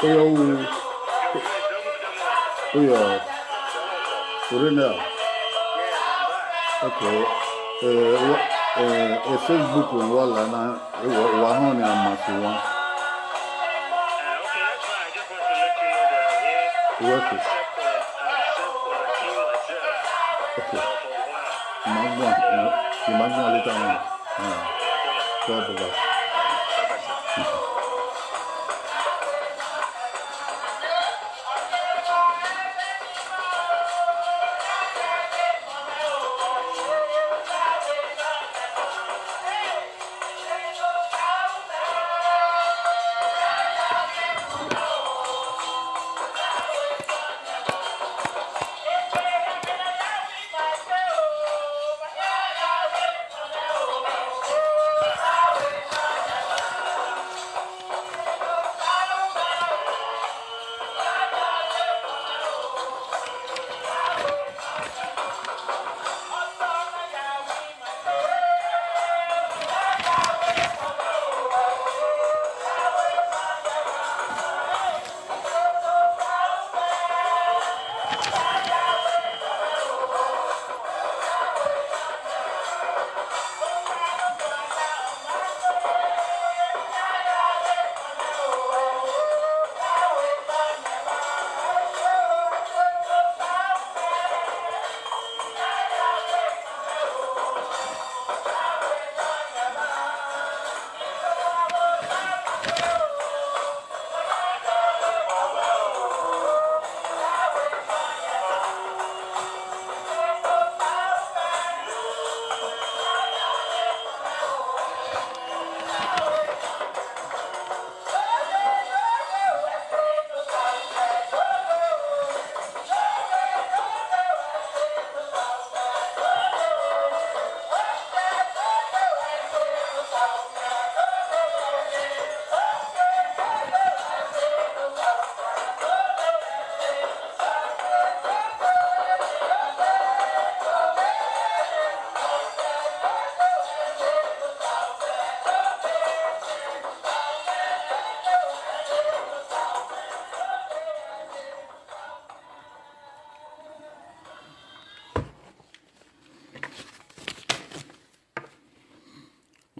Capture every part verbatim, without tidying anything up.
Oya, u, oya, u rre nẹ? Okay. Eh, wa, eh, eh, Facebook wa la na, eh, wa, wa họn ni a ma si wan. Welcome. Okay. Ma gbọn, ma gbọn later on. Ah, God bless.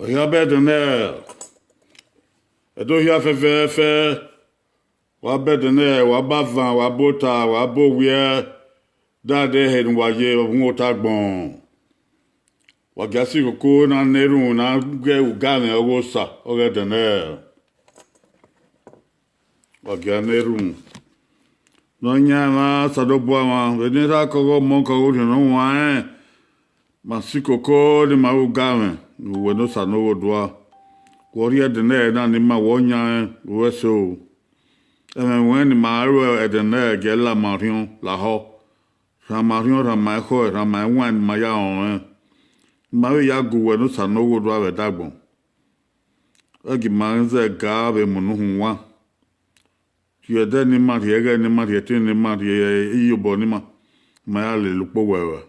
Ọ hia bẹdẹ nẹ, ẹdẹ ohia fẹfẹfẹ, wa bẹdẹ nẹ, wa ba van, wa ba ota, wa ba owiẹ, dade ehe ne uwa ye, ọ vbe uhunmwu ota agbọn. Wa gia si koko na na erhunmwu na gu ugamwẹ ọghe Osa, ọ ghẹ dẹ nẹ. Wa gia na erhunmwu. Nọyaẹnmwa Osanobua mwa, vbe ne erha ke ọghe Ọmọ ke ọghe Orhiọn Ne Ọ Huanrẹn, ma si koko ne ima ru ugamwẹ ne uwẹ ne Osanobua. Wẹ ọ rhie ẹdẹ nẹ na ne ima wẹ ọ yan rẹn, vbe uwẹ so. Ẹmwẹ ruẹn ne ima ru ẹdẹ nẹ gie la ma orhiọn lahọ. Rhan ma orhiọn, rhan ma ekhọe, rhan ma iwain ne ima ya rọnrẹn. Ne ima vbe ya gu uwẹ ne Osanobua vbe ẹdagbọn. Ẹgie ima zẹ ga vbe mu ne uhunmwu uwa. Rhie ẹdẹ ne ima, rhie ẹghẹ ne ima, rhie ẹtin ne ima, rhie iyobọ ne ima, ma ya lele ukpowẹ ruẹ.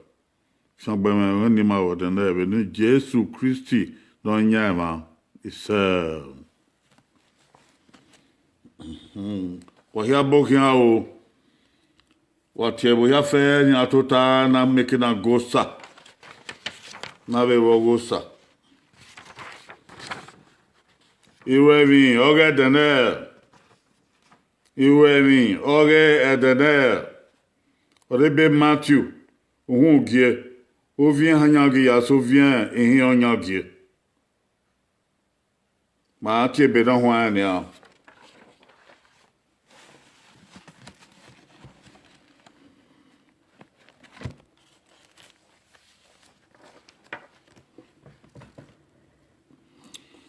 Sangbe ẹmwẹ ne ima vbe ẹdẹ nẹ vbe ne Jesu Kristi ne ọ yan emwa isẹ. Wa hia bọ khian o. Wa tie ẹvbo hia fẹ ne iran tota na miẹn eke na gu Osa, na vbe ru ọghe Osa. Iruẹmwi ọghe ẹdẹ nẹ, iruẹmwi ọghe ẹdẹ nẹ, ọ rre ebe Matiu, uhunmwu ugie, uviẹn ehan yan gie ya sẹ uviẹn ihinrẹn ọyan gie. Ma tie ebe ne ọ huanrẹn nian.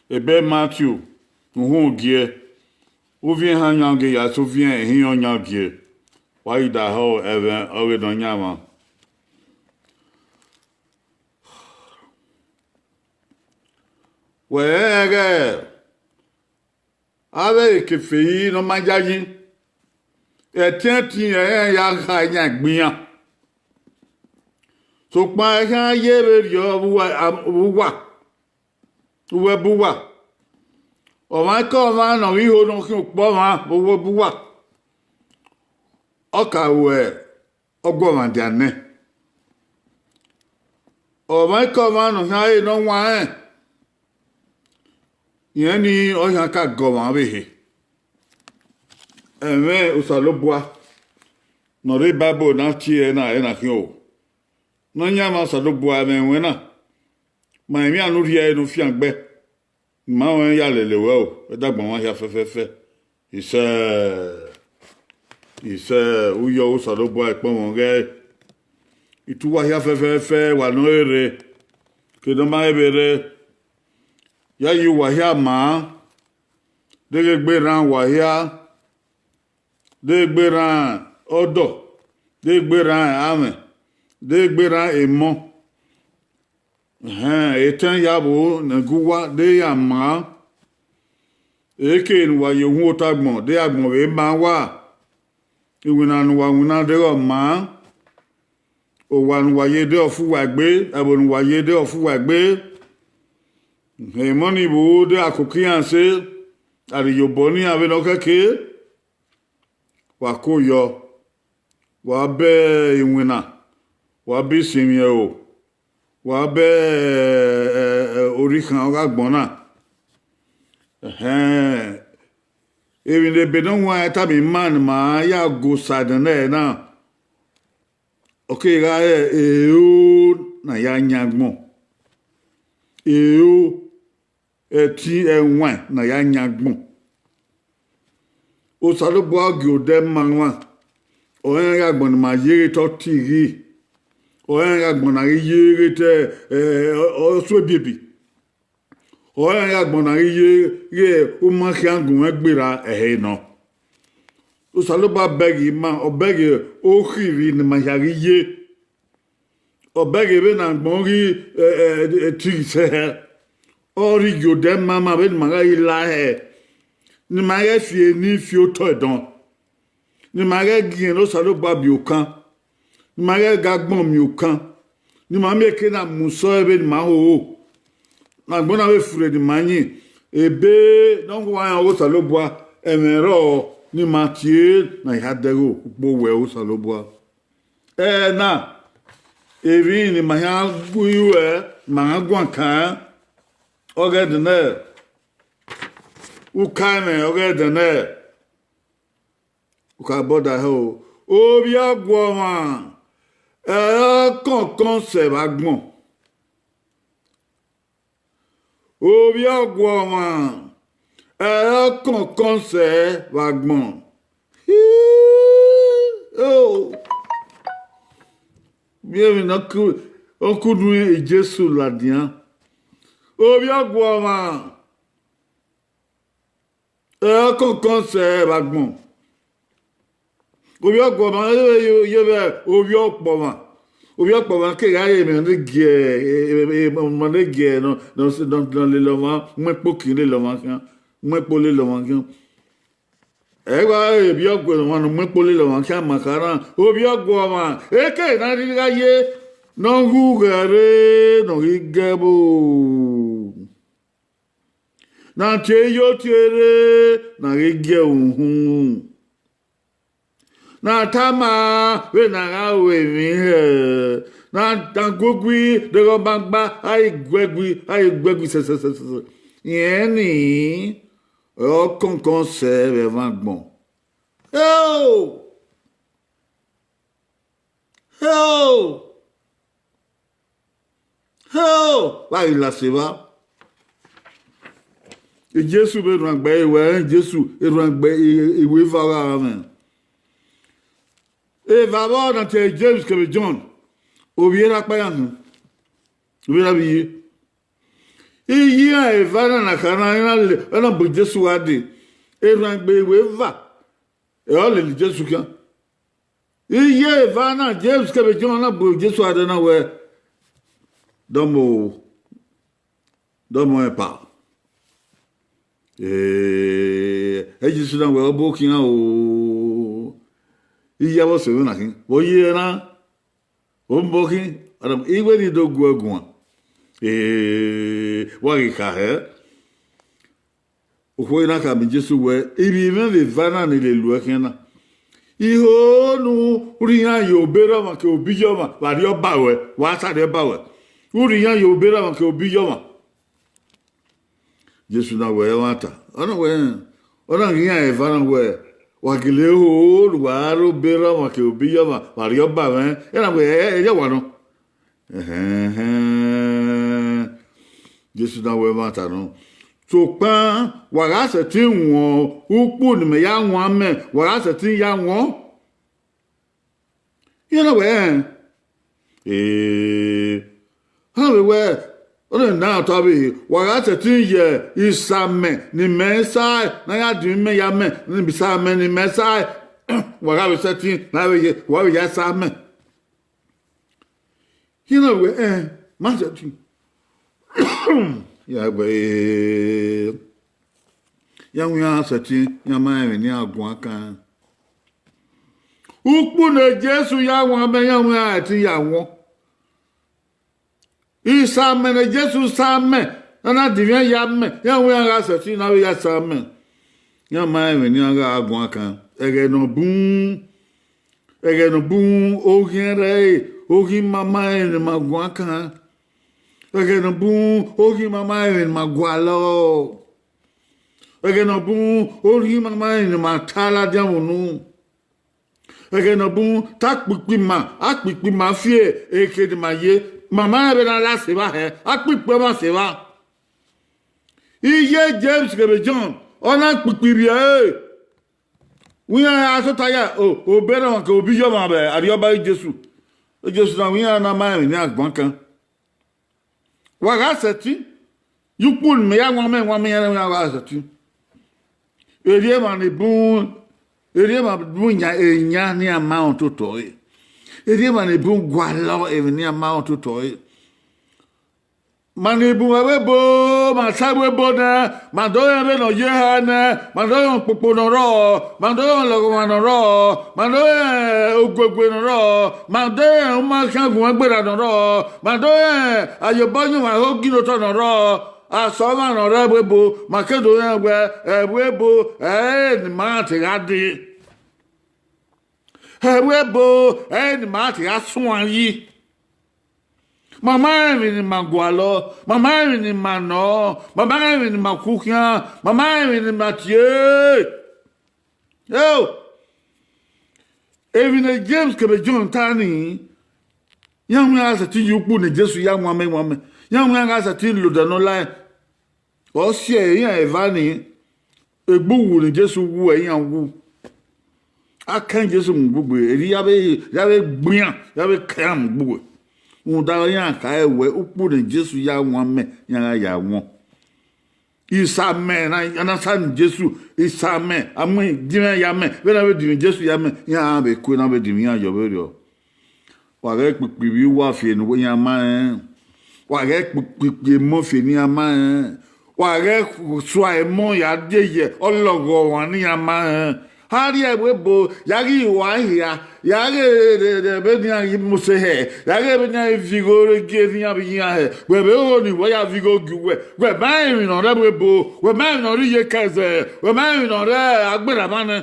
Ebe Matiu, uhunmwu ugie, uviẹn ehan yan gie ya sẹ uviẹn ihinrẹn ọyan gie. Wa ghi da họ ẹmwẹ ọghe Nọyaẹnmwa. Wẹ rẹnrẹn ighẹ avbe ekefe ne ọ ma yayi, ẹtiẹntin ẹnrẹn ya kha yan egbe iran. Sokpan, ẹ khian ye vberriọ vbe uwa, vbe uwa, vbe uwa. Ọmwaikọmwa ne ọ ghi ho ne ọ khian ukpọn ọmwa vbe owa bu uwa, ọ ka ruẹ ọguọmwadia nẹ. Ọmwaikọmwa ne ọ khian re ne ọ wanrẹn, irẹn ni ọ khian ka gọ ọmwa ọvbehe. Ẹmwẹ Osanobua ne ọ rre Baibol na tie ẹre na, ẹre na khian o. Nọyaẹnmwa Osanobua, ẹmwẹ ruẹn na, ma emwian ne u rhie ẹre ne u fiangbe, ne ima ruẹn ya lele ruẹ o, ẹdẹ agbọn mwa hia fẹfẹfẹ. Isẹ, isẹ, u yọ Osanobua ekpọnmwẹ ọghẹe. Itu uwa hia fẹfẹfẹ, wa ne ọ rre, ke ne ọ ma vbe rre. Ya yi uwa hia maa, deghẹ egbe rran uwa hia, deghẹ egbe rran ọdọ, deghẹ egbe rran amwẹ, deghẹ egbe rran emọ. Ẹhẹn, etẹn ya vbo ne ẹghẹ uwa, deghẹ iran maa. Eke ne uwa ye uhunmwu otọ agbọn, deghẹ agbọn vbe ma uwa. Iwinna ne uwa winna deghẹ ọ maa. Owa ne uwa ye deghẹ ọ fu uwa egbe, ẹvbo ne uwa ye deghẹ ọ fu uwa egbe. Emọ ni vbo deghẹ a koko iran ẹse, a rhie ye obọ ne iran vbene ọ kẹke. Wa ko yọ, wa bẹ iwinna, wa bẹ isinmwi ẹro, wa bẹ, ẹ, ẹ, orhikhan ọghe agbọn na. Ẹhẹn, emwi ne ebe ne ọ wan tama ima ne ima ya gu Osa nẹ nẹ na, ọ kegha re ero ne a ya yan agbọn, ero ẹtin ẹwaẹn ne a ya yan agbọn. Osanobua gie odẹ ma mwa, ọ rẹn ghe agbọn ne ima ye ghe te ọ tighi, ọ rẹn ghe agbọn ne a ghi ye ghe te, ẹ, ọ, ọ suẹn ebiebi, ọ rẹn ghe agbọn ne a ghi ye ghe uma khian gu mwẹ gberra ẹhe nọ. Osanobua bẹghe ima, ọ bẹghe okhivbi ne ima hia ghi ye. Ọ bẹghe vbene agbọn ghi, ẹ, ẹ, ẹ, tighi sẹ hẹ. Ọ rhie gie odẹ ma ma vbene ima gha ghi la hẹ, ne ima ghẹ fi eni fi otọ ẹdọn, ne ima ghẹ gie ne Osanobua miẹn okan, ne ima ghẹ ga agbọn miẹn okan, ne ima miẹn eke na mu sẹ vbene ima hoho, ne agbọn na vbe furre ne ima yin. Ebe ne ọ wan rẹn ọghe Osanobua, ẹmwẹ rrọọ ne ima tie ne a hia dẹghe ukpo wẹ Osanobua. Ẹna, emwi ne ima hia gu iruẹ, ma gha guan kan, ọghe ẹdẹnẹ, uka ẹmwẹ ọghe ẹdẹnẹ, u ka bọda hẹ o. Ovbi ọguọmwa, ẹ, ọ kọnkọn sẹ vbe agbọn. Ovbi ọguọmwa, ẹ, ọ kọnkọn sẹ vbe agbọn. Hii, o. Vbe emwi ne ọ ku, ọ ku nu Jesu ladian. Ovbi ọguọmwa, ẹ, ọ kọnkọn sẹ vbe agbọn. Ovbi ọguọmwa, ye vbe ovbi ọkpọmwa. Ovbi ọkpọmwa kegha re emwi ne gie, emwi ne gie nọ, nọ, nọ, nọ lele ọmwa, mu ekpo kin lele ọmwa khian, mu ekpo lele ọmwa khian. Ẹ wa re ovbi ọguọmwa ne ọ mu ekpo lele ọmwa khian ma kha na, ovbi ọguọmwa, eke na rhirhi gha ye, ne ọ ghu ghẹ rre, ne ọ ghi gie ẹvbo. Na tie yo tie rre, na ghi gie uhunmwu. Na tama vbene a gha ru emwi hẹ, na, na guegui deghẹ ọbanbagba, a i guegui, a i guegui sẹsẹsẹsẹ. Rẹn ni, ọ kọnkọn sẹ vbe ẹmwẹ agbọn. Heo! Heo! Heo! Vbe a ghi lase evba? Jesu vbe erhuanegbe, wẹ rẹn Jesu, erhuanegbe, iwẹ eva gha mwẹ. Eva vbọ na tie Jems kevbe Jọn, ovbi erha ọkpa iran nu, ovbi erha vbe iye. Iye iran eva na na kha na, iran le, iran na bu Jesu gha dee. Erhuanegbe iwẹ eva, ẹ ọ lele Jesu khian. Iye eva na, Jems kevbe Jọn na bu Jesu gha dee na wẹẹ, dọmọ o, dọmọ ẹn pa. Ee, Jesu na wẹẹ, ọ bu okhian o. Iye avbe ọse mwẹ na khin, vbe ọ ye na, ọ bu okhian, iwẹ ni do guẹ guan. Ee, wa ghi kha hẹ. Okhuo na khama Jesu wẹẹ, ivbi mwẹ vbe eva na ni lele uẹ khian na. I ho ne u rhie iran ye obọ erha ọmwa ke obọ iye ọmwa vbe Arriọba ruẹ, wa sa Arriọba ruẹ. U rhie iran ye obọ erha ọmwa ke obọ iye ọmwa. Jesu na wẹẹ ẹmwata, ọ na wẹẹ, ọ na ghi iran eva na wẹẹ, wa gele ho ne uwa rre obọ erha ọmwa ke obọ iye ọmwa vbe Arriọba mwẹ, iran na wẹẹ, ẹ, ẹ, ẹrriọ wa nọ. Ẹhẹn, Jesu na wẹẹ ẹmwata nọ. Sokpan wa gha sẹtin wọn ukpu ne imẹ ya wan amẹ, wa gha sẹtin ya wọn. Iran na wẹẹ, ẹn, ee, ha vbe wẹẹ, ọ na na tọ avbe, wa gha sẹtin ye isamẹ ne imẹ sae ne a ya dinmwi imẹ ya amẹ, ne isamẹ ne imẹ sae, wa gha vbe sẹtin ne a vbe ye, wa vbe ya sa amẹ. Iran na wẹẹ, ẹn, ma sẹtin. Iran wẹẹ, ee, iran wẹẹ iran sẹtin, iran ma rẹn emwi ne iran guan kan. Ukpu ne Jesu ya wan amẹ, iran wẹẹ iran sẹtin ya wọn. Isamẹ ne Jesu sa amẹ, ne a na dinmwi iran ya amẹ, iran wẹẹ iran gha sẹtin ne a vbe ya sa amẹ. Iran ma rẹn emwi ne iran gha guan kan. Ẹghẹ ne ọ bun, ẹghẹ ne ọ bun, oghian rẹre, oghian ma ma rẹn emwi ne ima guan kan. Ẹghẹ ne ọ bun, oghian ma ma rẹn emwi ne ima gualọ. Ẹghẹ ne ọ bun, oghian ma ma rẹn emwi ne ima ta ladian vbe unu. Ẹghẹ ne ọ bun, te akpikpima, akpikpima fi eke ne ima ye, ma ma rẹn vbene a la sẹ evba hẹ, akpikpima sẹ evba. Iye Jems kevbe Jọn, ọ na kpikpirri ẹre. Wẹ iran gha sọta ya, o, obọ erha ọmwa ke obọ iye ọmwa vbe Arriọba Jesu. Jesu na wẹ iran na ma rẹn emwi ne iran guan kan. Wa gha sẹtin, ye ukpu ne imẹ ya wan amẹ, wan amẹ iran, iran gha sẹtin. Erriọ emwa ni bun, erriọ emwa bun yan, eyan ne iran ma rẹn ototọ ẹre. Erriọ emwa ni bun gualọ emwi ne iran ma rẹn ototọ ẹre. Ma ni bun ẹvbo ebo, ma sa ẹvbo ebo nẹ, ma do rẹn vbene ọ ye eha nẹ, ma do rẹn okpokpo ne ọ rrọọ, ma do rẹn ọlọghọmwa ne ọ rrọọ, ma do rẹn oguegue ne ọ rrọọ, ma do rẹn uma khian gun ẹgbera ne ọ rrọọ, ma do rẹn ayobọ yunmwu ẹho ginotọ ne ọ rrọọ. Asọn ọmwa ne ọ rre ẹvbo ebo, ma ke do rẹn wẹẹ, ẹvbo ebo ẹre ne ima te gha dee. Ẹvbo ebo ẹre ne ima te gha suan yi. Ma ma rẹn emwi ne ima gualọ, ma ma rẹn emwi ne ima nọ, ma ma rẹn emwi ne ima khu khian, ma ma rẹn emwi ne ima tie. Eo, emwi ne Jems kevbe Jọn ta nii, iran wẹẹ iran gha sẹtin ye ukpu ne Jesu ya wan amẹ, wan amẹ, iran wẹẹ iran gha sẹtin la odẹ ne ọ lae. Ọ si ẹre iran eva nii, egbe uwu ne Jesu wu ẹre iran wu. A kan Jesu mu ugbugbe, erriọ ya vbe, ya vbe gbe iran, ya vbe kan iran mu ugbugbe. Rhunmwuda iran khare wẹẹ ukpu ne Jesu ya wan amẹ, iran gha ya wọn. Isamẹ ne a na sa ne Jesu, isamẹ, a mu dinmwi ya amẹ, vbene a vbe dinmwi Jesu ya amẹ, iran vbe kue ne a vbe dinmwi iran yọ vberriọ. Wa ghẹ kpikpivbi uwa fi eni uwa iran ma rẹn. Wa ghẹ kpikpikpi emọ fi eni iran ma rẹn. Wa ghẹ sua emọ ya die ye ọlọghọmwa ne iran ma rẹn. A rhie ẹvbo ebo ya ghi rua hia, ya ghe vbene iran ghi mose hẹ, ya ghe vbene iran ghi viọ igho rre gie ne iran vbe iran hẹ, wẹ vbe ho ni wẹ ya viọ igho gie uwẹ, wẹ ma rẹn emwi ne ọ rre ẹvbo ebo, wẹ ma rẹn emwi ne ọ rre iye kẹzẹ, wẹ ma rẹn emwi ne ọ rre agberra mwa nẹ.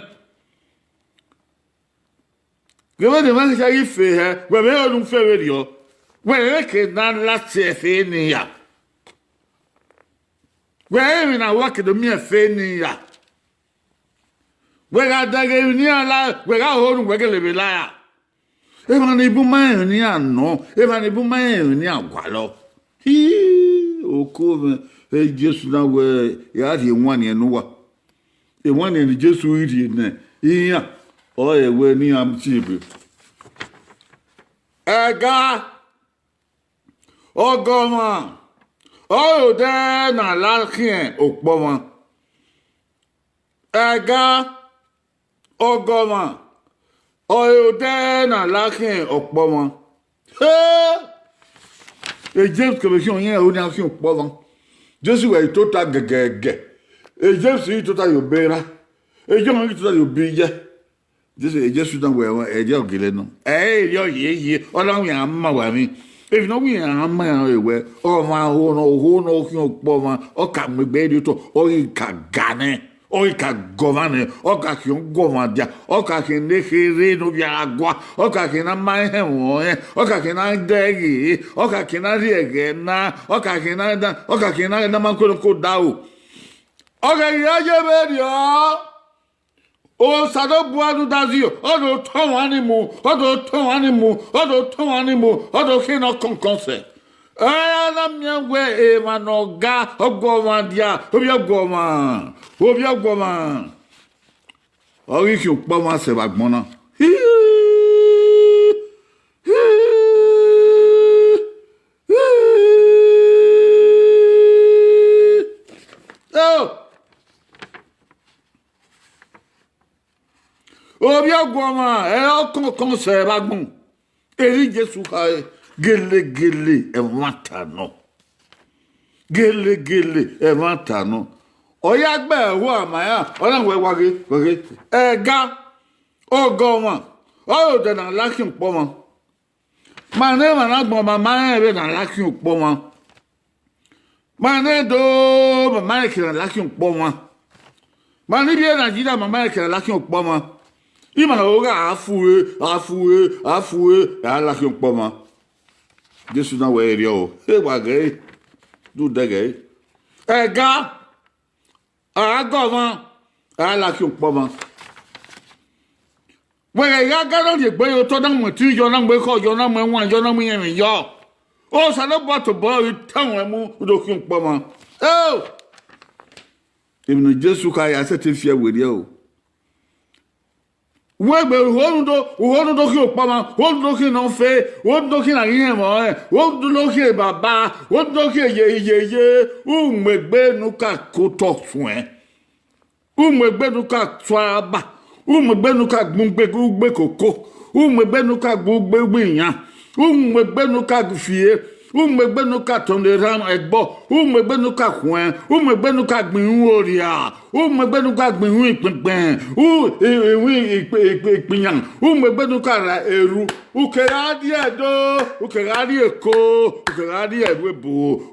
Ghẹ vbene emwa hia ghi fe hẹ, wẹ vbe ho ne u fe vberriọ, wẹ rẹn ke ne a la tie ẹfe ne iran. Wẹ rẹn emwi ne a wa ke do miẹn ẹfe ne iran. Wẹ gha dẹghe emwi ne iran la, wẹ gha ho ne uwẹ gele vbe la ra? Emwa ni bun ma rẹn emwi ne iran nọ, emwa ni bun ma rẹn emwi ne iran gualọ. Hi, oko mwẹ, Jesu na wẹẹ, I gha rhie ewanniẹn ne uwa. Ewanniẹn ne Jesu ghi rhie ne iran, ọrọre wẹẹ ne iran tie ebe. Ẹga, ọgọmwa ọre odẹ ne a la khian okpọmwa. Ẹga, ọgọmwa ọre odẹ ne a la khian okpọmwa. Jems kevbe Jọn iran ro ne a khian okpọmwa. Jesu wẹ i tota gẹgẹgẹ. Jems i tota ye obọ erha. Jọn i tota ye obọ iyẹ. Jesu, Jesu na wẹ ẹre ọ gele nọ, ẹre erriọ yeye, ọ na wian ma wa emwi. Emwi ne ọ wẹ iran ma iran re wẹ, ọmwa ho ne ọ ho ne ọ khian ukpọmwa, ọ ka mu egbe rhie otọ, ọ ghi ka ga nẹ, ọ ghi ka gọmwa nẹ, ọ ka khian gọmwa dia, ọ ka khian ne kherhe ne ovbi ara gua, ọ ka khian ne a ma hẹnmwẹ ọnrẹn, ọ ka khian ne a dẹ ghe, ọ ka khian ne a rhie ẹghẹ na, ọ ka khian ne a da, ọ ka khian ne a ma kue ne ọ ke odaro. Ọ ghẹ ghi ra ye vberriọ, Osanobua ne u da zio, ọ do tọn ọmwa ni mu, ọ do tọn ọmwa ni mu, ọ do tọn ọmwa ni mu, ọ do khian ne ọ kọnkọn sẹ. Ẹ na miẹn wẹ emwa ne ọ ga, ọ gu ọmwa dia, ovbi ọ gu ọmwa, ovbi ọ gu ọmwa. Ọ ghi khian ukpọmwa sẹ vbe agbọn na. Hii, hii, hii. Eo! Ovbi ọ gu ọmwa, ẹ ọ kọnkọn sẹ vbe agbọn. Erha Jesu khare, gelegele ẹmwata nọ. Gelegele ẹmwata nọ. Ọ ya gbe ẹvbo ama iran, ọ na wẹ wa ghe, wa ghe. Ẹga, ọgọ ọmwa, ọ re odẹ ne a la khian ukpọmwa. Ma ne emwa na gbọn, ma ma rẹn vbene a la khian ukpọmwa. Ma ne do, ma ma rẹn kere a la khian ukpọmwa. Ma ne ivbi Nigeria, ma ma rẹn kere a la khian ukpọmwa. Ima ho gha a fu re, a fu re, a fu re, a la khian ukpọmwa. Jesu na wẹ erriọ o, e wa ghẹ re, du dẹ ghẹ re. Ẹga, a gọ ọmwa, a la khian ukpọmwa. Wẹ ghẹ gha ga na rhie egbe ye otọ, na mu ẹtin yọ, na mu ekhọe yọ, na mu ẹwaẹn yọ, na mu iyẹnmwẹ yọ. Osanobua tobọ ghi tama ruẹ mu do khian ukpọmwa. Eo! Emwi ne Jesu khare, a sẹtin fi ẹe werriẹ o. Wẹ gbe uho ne u do, uho ne u do khian ukpọmwa, uho ne u do khian ne ọ fe, uho ne u do khian ne a ghi hẹnmwẹ ọnrẹn, uho ne u do khian baba, uho ne u do khian yeye, u mu egbe ne u ka ke otọ suẹn. U mu egbe ne u ka tso aba, u mu egbe ne u ka gbẹn ugbe, ugbe koko, u mu egbe ne u ka gbẹn ugbe, ugbe iyan, u mu egbe ne u ka fie, u mu egbe ne u ka tọn ne erhan ẹgbọ, u mu egbe ne u ka khuẹn, u mu egbe ne u ka gbẹn iruẹn orria, u mu egbe ne u ka gbẹn iruẹn ikpẹngbẹn, u, i-, iruẹn ikpe-, ikpe-, ikpinyan, u mu egbe ne u ka ra erhu, u kegha rrie Ẹdo, u kegha rrie Eko, u kegha rrie ẹvbo ebo,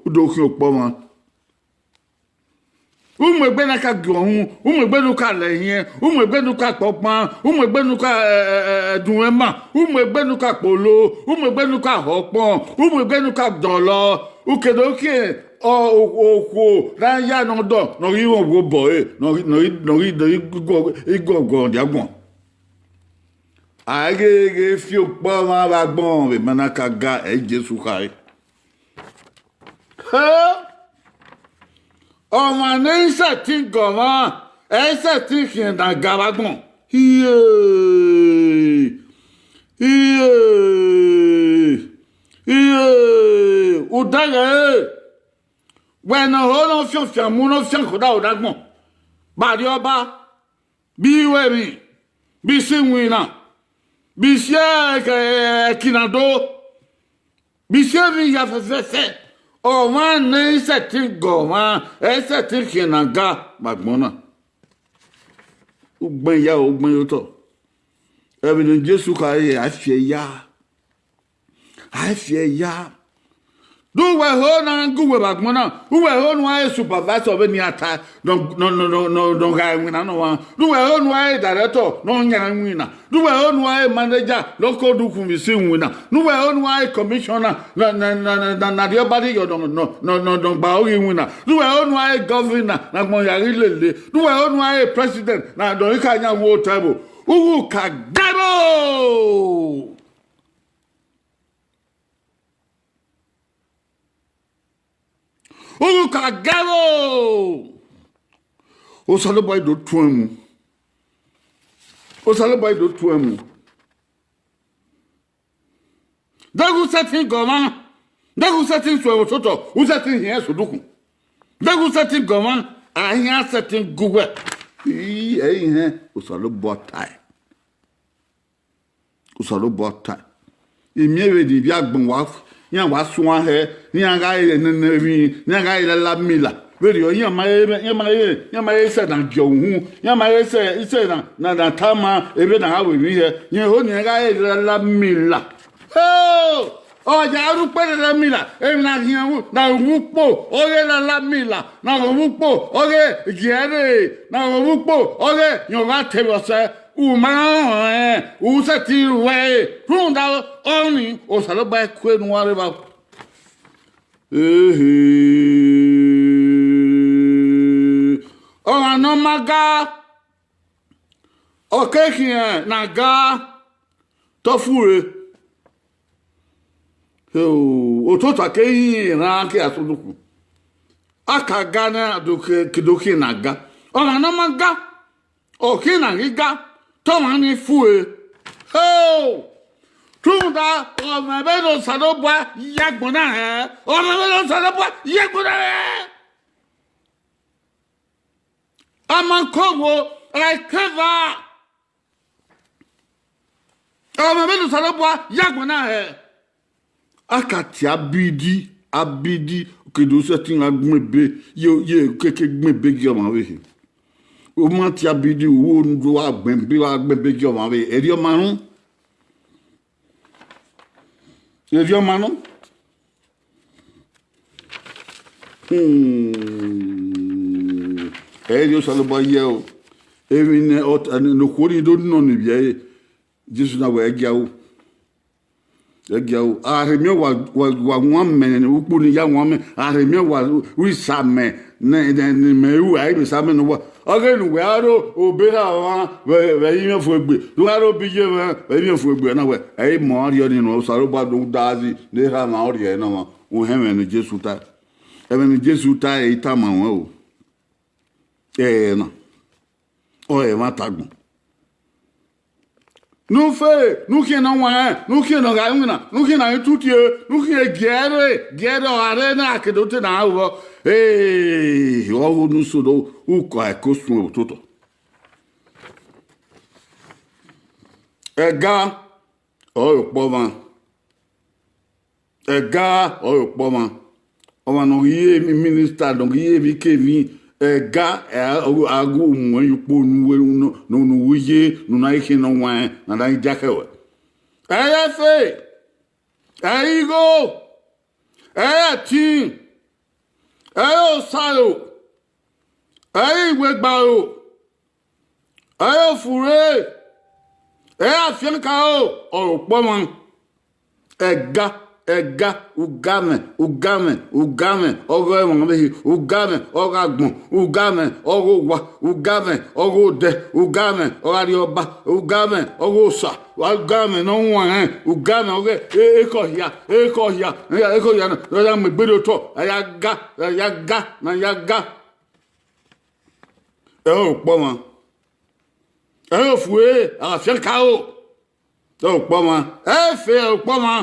u do khian ukpọmwa. U mu egbe ne a ka gie ọhun, u mu egbe ne u ka la ẹhiẹn, u mu egbe ne u ka kpọkpan, u mu egbe ne u ka, ẹ, ẹ, ẹ, dunmwu ẹma, u mu egbe ne u ka kpolo, u mu egbe ne u ka họkpọn, u mu egbe ne u ka dọlọ. U ke do khian ọ, o-, okhuo ne a ya ne ọ dọ, ne ọ ghi mwẹ obọ ẹre, ne ọ ghi, ne ọ ghi, ne ọ ghi, ne ọ ghi guọguọ dia agbọn. A i ghe ghe fi ukpọmwa vbe agbọn vbe ma na ka ga, ẹ i Jesu khare. He! Ọmwa ne ẹ i sẹtin gọ ọmwa, ẹ i sẹtin khian ne a ga vbe agbọn. Iye! Iye! Iye! Udaghẹ ẹre, wẹ ne ọ ho ne ọ fian fian mu ne ọ fian khodaro ne agbọn, ba rrie ọba, bi ru emwi, bi si iwinna, bi si ẹki na do, bi si emwi hia fẹfẹfẹ, ọmwa ne ẹ i sẹtin gọ ọmwa, ẹ i sẹtin khian ne a ga vbe agbọn na. Ugbẹn ya, ugbẹn ye otọ. Ẹmwẹ ne Jesu khare, a fi ẹe ya. A fi ẹe ya. De uwẹ ho ne a gu uwẹ vbe agbọn na, uwẹ ho ne uwa re supervisor vbene iran ta, ne ọ, ne ọ, ne ọ, ne ọ, ne ọ, ne ọ gha iwinna ne ọmwa, de uwẹ ho ne uwa re director ne ọ yan iwinna, de uwẹ ho ne uwa re manager ne ọ ke odukhunmwu isi iwinna, de uwẹ ho ne uwa re commissioner na, na, na, na, na, na rhie ọba rhie yọ ne ọ, ne ọ, ne ọ, ne ọ, ne ọ gba oghe iwinna, de uwẹ ho ne uwa re governor ne agbọn ya ghi lele, de uwẹ ho ne uwa re president na, ne ọ ghi ka yan vbe otọ ẹvbo, uwu ka ga ẹvbo. Uwu ka ga ẹvbo. Osanobua do tuẹn mu. Osanobua do tuẹn mu. Deghẹ u sẹtin gọ ọmwa, deghẹ u sẹtin suẹn vbe ototọ, u sẹtin hiẹn sẹ odukhunmwu. Deghẹ u sẹtin gọ ọmwa, a hian sẹtin gu uwẹ. I, ẹ i hẹn, Osanobua tae. Osanobua tae. I miẹn vbene ivbi agbọn wa, iran wa suẹn hẹ, ne iran gha re nene emwi, ne iran gha re lala mila. Vberriọ, iran ma he, iran ma he, iran ma he sẹ na gie uhunmwu, iran ma he sẹ, sẹ na, na, na tama emwi ne a gha ru emwi hẹ. Rẹn ho ne iran gha re lala mila. Heo! Ọ ya rre ukpo lala mila, emwi na khian ru, na ru ukpo, ọghe lala mila, na ru ukpo, ọghe giẹre, na ru ukpo, ọghe yọn gha te vbe ọsẹ, u ma rẹn, u sẹtin ru ẹre, rhunmwuda ọnii, Osanobua kue ne uwa rre evba. Ehe. Ọmwa ne ọ ma ga, ọ ke khian ne a ga, te ọ fure. Otota ke rinmwian erhan ke a sunu khu. A ka ga na do ke, ke do khian ne a ga. Ọmwa ne ọ ma ga, ọ khian ne a ghi ga, te ọmwa ni fue. Ho! Rhunmwuda, ọ mwẹ vbene Osanobua ya agbọn na hẹ, ọ mwẹ vbene Osanobua ya agbọn na hẹ. A ma kọ wo, a i kẹ eva. Ọ mwẹ vbene Osanobua ya agbọn na hẹ. A ka tie abidi, abidi, ke do sẹtin gha gbẹn ebe, ye, ye keke gbẹn ebe gie ọmwa ọvbehe. U ma tie abidi, u wo do wa gbẹn ebe, wa gbẹn ebe gie ọmwa ọvbehe. Erriọ ma nọ. Erriọ ma nọ. Hmm. Ẹ i rhie Osanobua ye o. Emwi ne ọ, ne okhuo ni do nọ ni vbiẹ ẹre, Jesu na wẹ ẹ gia ru. Ẹ gia ru. A rhe miẹn wa, wa, wa wan mẹ ne ukpu ni ya wan mẹ. A rhe miẹn wa ru isamẹ ne, ne, ne mẹ ru, a i vbe isamẹ ne uwa. Ọghe ne uwẹ a ro obọ erha mwa vbe, vbe ẹrinmwi ọfumwegbe, ne uwa ro obọ iye mwẹ vbe ẹrinmwi ọfumwegbe na wẹ, ẹ i mọ arriọ ni nọ, Osanobua do da zẹ ne erha mwa ọ rhie ẹre nọ mwa. Uhẹn ẹmwẹ ne Jesu ta. Ẹmwẹ ne Jesu ta, ẹ i tama ruẹn o. Ẹna, ọ ẹmwata agbọn. Ne u fe, ne u khian ne ọ wanrẹn, ne u khian ne ọ gha winna, ne u khian ne a ghi tutie, ne u khian giẹre, giẹre ọ gha rre ne a ke do te ne a vbọ. Ee, ọ ghe unu so do, u kọ ẹko suẹn vbe ototọ. Ẹga ọre okpọ mwa. Ẹga ọre okpọ mwa. Ọmwa ne ọ ghi re minister, ne ọ ghi re emwikemwi, ẹga, ẹ, a ghi mu ẹn ye ukpo ne uwu, ne, ne uwu ye, ne u na ghi khian ne ọ wanrẹn, ne a na ghi diakhẹ ruẹ. Ẹ i re ẹfe, ẹ i re igho, ẹ i re ẹtin, ẹ i re osaro, ẹ i re iwegba aro, ẹ i re ofure, ẹ i re afiankaro, ọre okpọ mwa. Ẹga, ẹga, ugamwẹ, ugamwẹ, ugamwẹ, ọghe ọmwa ọvbehe, ugamwẹ, ọghe agbọn, ugamwẹ, ọghe owa, ugamwẹ, ọghe odẹ, ugamwẹ, ọghe arriọba, ugamwẹ, ọghe osa, ugamwẹ ne ọ huanrẹn, ugamwẹ, ọghe e-, ekọhia, ekọhia, ekọhia na, ne ọ ya mu egbe rrie otọ, a ya ga, a ya ga, ne a ya ga. Ẹ i re okpọ mwa. Ẹ i re ofure, afiankaro, ẹ i re okpọ mwa. Ẹ i re ẹfe, ẹ i re okpọ mwa.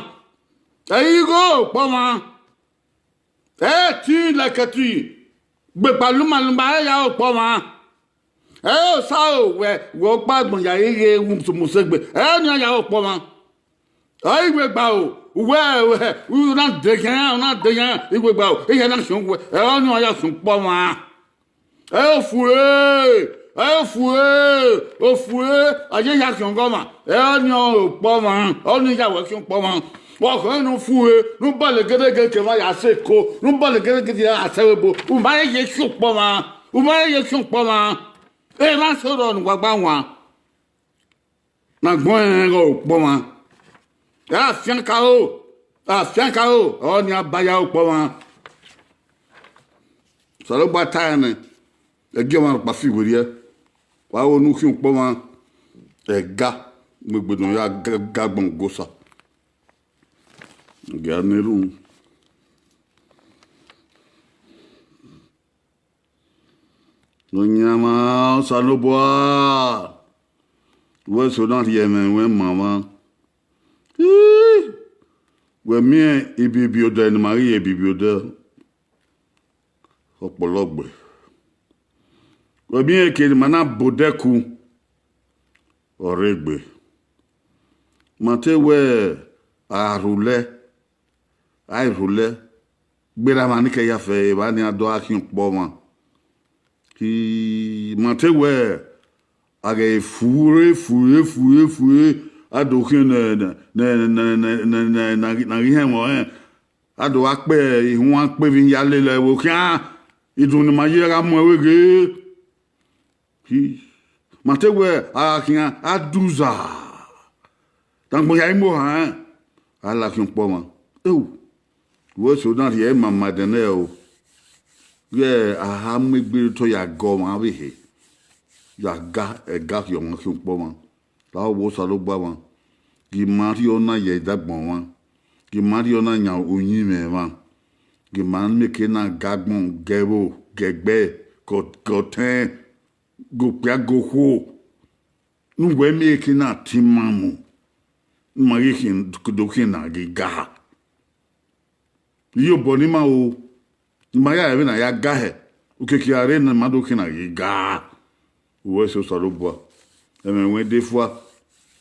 Ẹ i re igho, ẹ i re okpọ mwa. Ẹ i re ẹtin, lẹkẹtin, gbegba lumaluma, ẹ i re okpọ mwa. Ẹ i re osaro, wẹ, wẹ ọkpa agbọn ya ghe wu musegbe, ẹ i re ọnii ya re okpọ mwa. Ọ i re iwegba aro, uwẹ, u na de khian, u na de khian, iwegba aro, ehia na khian uwẹ, ẹ i re ọnii ya khian okpọ mwa. Ẹ i re ofure, ẹ i re ofure, ofure, a ye ehia khian ọghọmwa, ẹ i re ọnii ọre okpọ mwa, ọnii ya wẹ khian okpọ mwa. Wa khẹ ne u fure, ne u bọlọ egedege ke emwa ya sẹ eko, ne u bọlọ egedege ya sẹ ẹvbo, u ma ye khian okpọ mwa, u ma ye khian okpọ mwa. Emwa sẹ orọ ne uwa gba wan. Ne agbọn rẹn ghe okpọ mwa. Ẹ i re afiankaro, afiankaro, ọnii a ba ya okpọ mwa. Osanobua ta ẹnrẹn, ẹ gie ọmwa rhọkpa fi werriẹ. Wa ho ne u khian okpọ mwa, ẹga, mu egbe ne ọ ya ga, ga agbọn gu Osa. Gia ne erhunmwu. Nọyaẹnmwa Osanobua, wẹ eso na rhie ẹmwẹ ruẹn ma mwa. Ii, wẹ miẹn ibibi odẹ ne ima ghi re ibibi odẹ, ọ kpọlọ gbe. Wẹ miẹn eke ne ima na ba odẹ ku, ọ rre egbe. Ma te wẹ a rhulẹ, a i rhulẹ, gberra mwa ni kẹ ya fẹ evba nian do gha khian okpọ mwa. I ma te wẹ a ghẹ fure, fure, fure, fure, a do khian ne, ne, ne, ne, ne, ne, ne, ne a ghi họn ẹmwẹ ọnrẹn, a do gha kpe ihuan kpe vbe ya lele ẹvbo khian, idun ne ima ye gha mu ẹvbo ghe. Hi, ma te wẹ a gha khian, a duza. Dangbọn hia imo han, a la khian ukpọmwa. Ewu, wẹ so na rhie ma ma dẹn nẹ o. Ghẹ a ha mu egbe otọ ya ga ọmwa vbe ehe, ya ga ẹga khian ọmwa khian ukpọmwa. Lahọ wo Osanobua mwa, gie ima rhie ọna ye ẹdagbọn mwa, gie ima rhie ọna yan uyinmwẹ mwa, gie ima mieke na ga agbọn, ga ẹvbo, ga ẹgbẹe, ga ọ-, ga ọtẹn, ga okpia, ga okhuo, ne uwẹ mieke na te ima mu, ne ima ghi khian, do khian na ghi ga. Iyobọ ne ima ru, ne ima ya rẹn vbene a ya ga hẹ, okiekie a rre ne ima do khian na ghi ga. Uwẹ sẹ Osanobua, ẹmwẹ ruẹn de fua,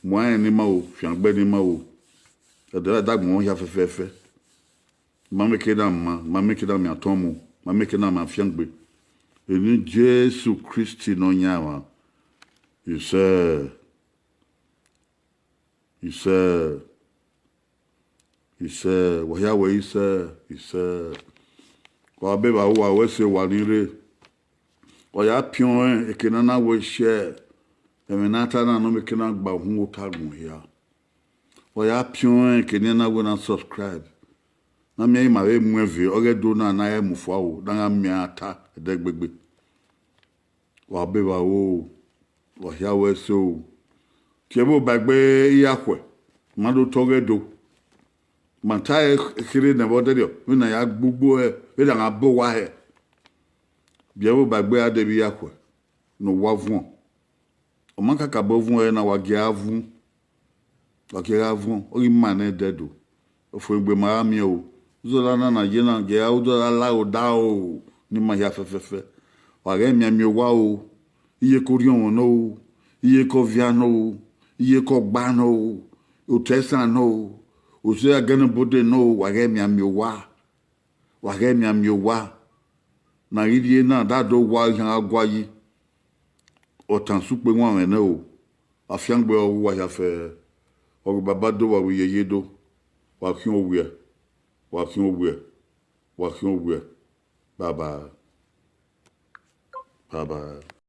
mu arẹn ne ima ru, fiangbe ne ima ru, ẹdẹ ẹdagbọn hia fẹfẹfẹ. Ma mieke na ma, ma mieke na miẹn atọn mu, ma mieke na ma fiangbe. Eni Jesu Kristi ne ọ yan mwa, isẹ, isẹ, isẹ, wa hia wẹ isẹ, isẹ. Wa be vbe aro uwa, wẹ sẹ owa ni rre. Wa ya piọn rẹn, eke ne a na wẹ share, ẹmwẹ ne a ta na nọ, mieke na gba uhunmwu ota agbọn hia. Wa ya piọn rẹn, eke ne a na wẹ na subscribe. Na miẹn ima vbe mu ẹn ve, ọghe Ẹdo na, ne a ghẹ mu fua o, ne a gha miẹn a ta ẹdẹgbegbe. Wa be vbe aro, wa hia wẹ sẹ o. Tie ẹvbo ba egbe iyakhuẹ, ma do tọ ọghe Ẹdo. Ma ta ẹre kherhe nẹ vbe ọdẹrriọ, vbene a ya gbe ugbo hẹ, vbene a gha bọ owa hẹ. Biẹ ẹvbo ba egbe a de vbe iyakhuẹ ne owa vuọn. Ọ ma kakabọ vuọn ẹre na, wa gie a vuọn. Wa gie a gha vuọn, ọ ghi ma nẹ ẹdẹ do. Ọfumwegbe ma gha miẹn o. Uzọla na na ye na, gie a uzọla la odaro ne ima hia fẹfẹfẹ. Wa ghẹ mianmian owa o. Iyeke orhiọnmwọ nọ o, iyeke ọvia nọ o, iyeke ọgba nọ o, otọ ẹsan nọ o, osẹe agẹnẹbode nọ o, wa ghẹ mianmian owa. Wa ghẹ mianmian owa. Ne a ghi rhie na, da do wa ihan gha gua yi. Ọtan sẹ ukpe wanmwẹ nẹ o. Afiangbe ọghe uwa hia fẹẹrẹ. Ọghe Baba do, wa vbe iyeye do. Wa khian owiẹ. Wa khian owiẹ. Wa khian owiẹ. Bye bye. Bye bye.